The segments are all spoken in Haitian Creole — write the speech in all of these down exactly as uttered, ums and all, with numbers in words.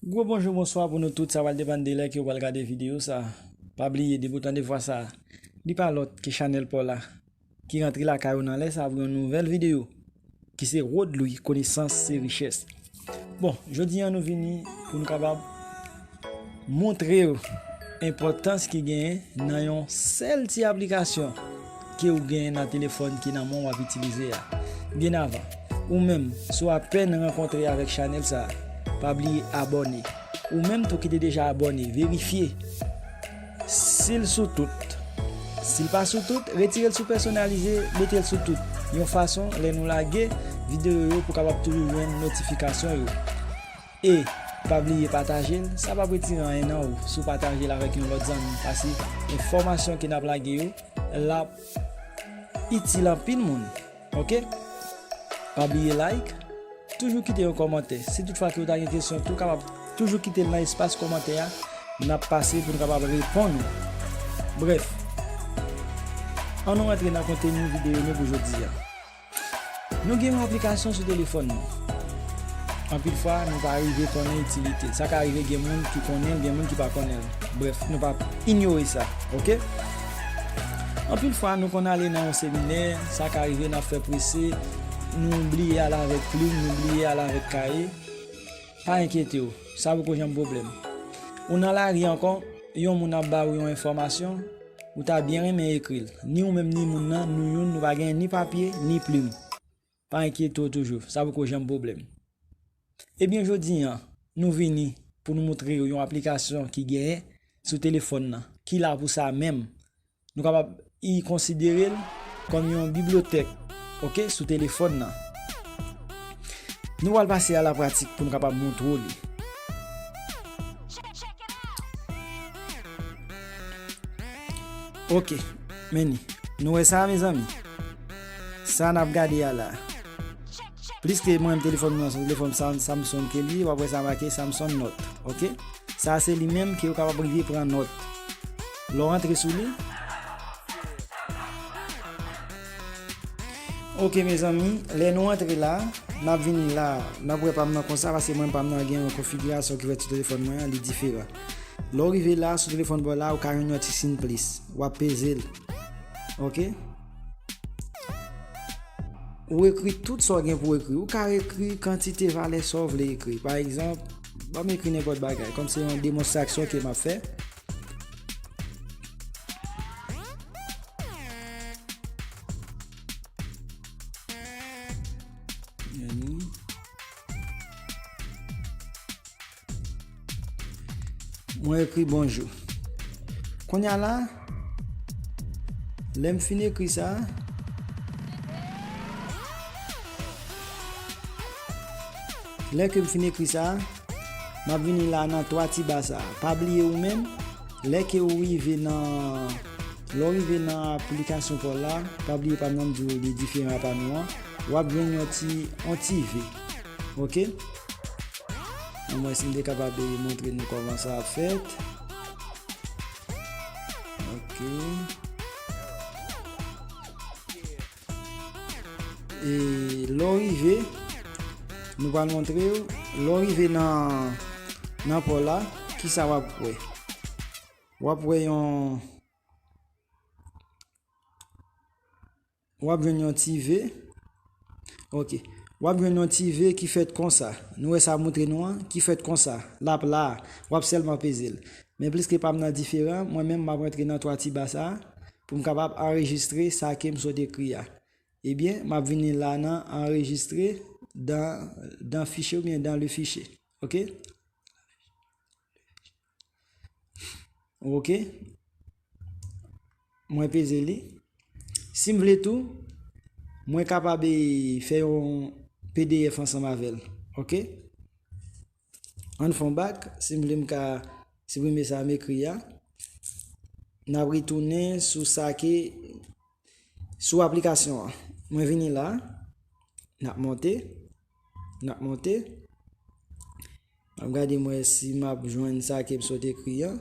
Gwo bonjou, bonswa pou nou tout, sa pral depann de lè ke w pral gade videyo sa. Pa bliye, depi w tande vwa sa, li pa lòt ke chanèl pa w la ki rantre lakay ou nan lè sa pou yon nouvèl videyo, ki se Rodlwi, konesans se richès. Bon, jodi a nou vini pou nou kapab montre w enpòtans ki genyen nan yon sèl ti aplikasyon ke w genyen nan telefòn ki nan men w ap itilize a. Byen avan, ou menm, si w apèn rankontre avèk chanèl sa, pa bliye abòne. Ou menm tou ki te deja abòne, verifye si l sou tout. Si l pa sou tout, retire l sou pèsonalize, mete l sou tout. Yon fason, lè nou lage videyo yo, pou kapab toujou jwenn notifikasyon yo. E pa bliye pataje l, sa p ap retire anyen nan ou si w pataje l avèk yon lòt zanmi, paske enfòmasyon ke n ap lage yo, l ap itil anpil moun. Oke? Pa bliye like, toujou kite yon kòmantè. Si toutfwa ke w ta gen kesyon tou, w kapab toujou kite l nan espas kòmantè a, n ap pase pou n kapab reponn ou. Brèf, ann nou rantre nan konteni videyo nou pou jodi a. Nou gen yon aplikasyon sou telefòn nou. Anpil fwa, nou pa rive konnen itilite l. Sa ka rive gen moun ki konnen l, gen moun ki pa konnen l. Brèf, nou p ap inyore sa, oke? Anpil fwa, nou konn ale nan yon seminè, sa ka rive n ap fè prese, nou bliye al avèk plim, nou bliye al avèk kaye. Pa enkyete w, sa poko janm pwoblèm. Ou nan lari ankò, yon moun ap ba ou yon enfòmasyon, ou ta byen renmen ekri l. Ni ou menm ni moun nan, nou youn, nou pa gen ni papye, ni plim. Pa enkyete w toujou, sa poko janm pwoblèm. Ebyen, jodi a, nou vini pou nou montre w yon aplikasyon ki genyen sou telefòn nan, ki la pou sa menm. Nou kapab i konsidere l kòm yon bibliyotèk, oke, sou telefòn nan. Nou pral pase a la pratik pou nou kapab montre w li. Oke, men ni. Nou wè sa, mezanmi? Sa n ap gade a la. Pliske mwen menm telefòn mwen se telefòn Sam-, Samsung ke li ye, w ap wè sa make Samsung Note, oke? Sa se li menm ke ou kapab rive pran nòt. Lè w rantre sou li. Oke, mezanmi, lè nou rantre la, n ap vini la, n ap wè pa m nan konsa, paske mwen pa m nan gen yon konfigirasyon ki fèt sou telefòn mwen an, li diferan. Lè w rive la, sou telefòn pa w la, ou ka jwenn yon ti siy plis. W ap peze l. Oke? Ou ekri tout sa w gen pou w ekri. Ou ka ekri kantite valè sa w vle ekri. Pa egzanp, ban m ekri nenpòt bagay, kòm se yon demonstrasyon ke m ap fè. Mwen ekri bonjou. Kounye a la, lè m fin ekri sa, lè ke m fin ekri sa, m ap vini la nan twa ti ba sa. Pa bliye ou menm, lè ke ou rive nan, lè w rive nan aplikasyon pa w la, pa bliye pa m nan m di w li diferan a pa nou an, w ap jwenn yon ti, yon ti V. Oke? Ann wè si m te kapab montre nou kòman sa ap fèt. Oke. E lè w rive, nou pral montre w, lè w rive nan, nan pa w la, kisa w ap wè? W ap wè yon, w ap jwenn yon ti V. Oke. W ap jwenn yon ti V ki fèt konsa. Nou wè sa montre nou an, ki fèt konsa. L ap la a. W ap sèlman peze l. Men pliske pa m nan diferan, mwen menm m ap rantre nan twa ti ba sa a pou m kapab anrejistre sa ke m sot ekri a. Ebyen, m ap vini la nan anrejistre dans, dans fichier oubyen dans le fichier. Oke? Oke? Mwen peze li. Si m vle tou, mwen kapab, e, fè yon P D F ansanm avè l. Oke? Ann fè yon bak. Si m vle, m ka siprime sa m ekri a. N ap retounen sou sa ke, sou aplikasyon an. Mwen vini la. N ap monte. N ap monte. M ap gade m wè si m ap jwenn sa ke m sot ekri an.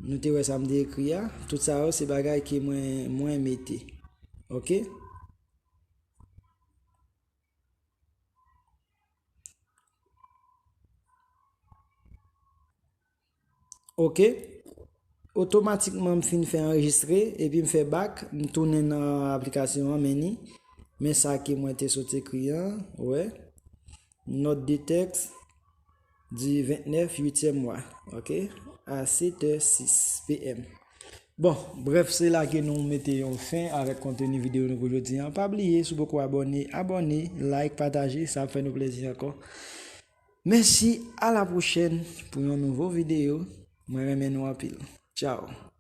Nou te wè sa m te ekri a. Tout sa yo se bagay ke mwen, mwen mete. Oke? Ok. Otomatikman m fin fè anrejistre, epi m fè back, m tounen nan aplikasyon an, men ni, men sa ke mwen te sot ekri an, wè. Note de texte du vingt-neuf huitième mois, ok, à sept heures six P M. Bon, bref, se la ke nou mete yon fen avèk konteni videyo nou pou jodi an. Pa bliye, si w poko abòne, abòne, like, pataje, sa ap fè nou plezi ankò. Mèsi, a la pwochèn pou yon nouvo videyo. Mwen renmen nou anpil. Tchao.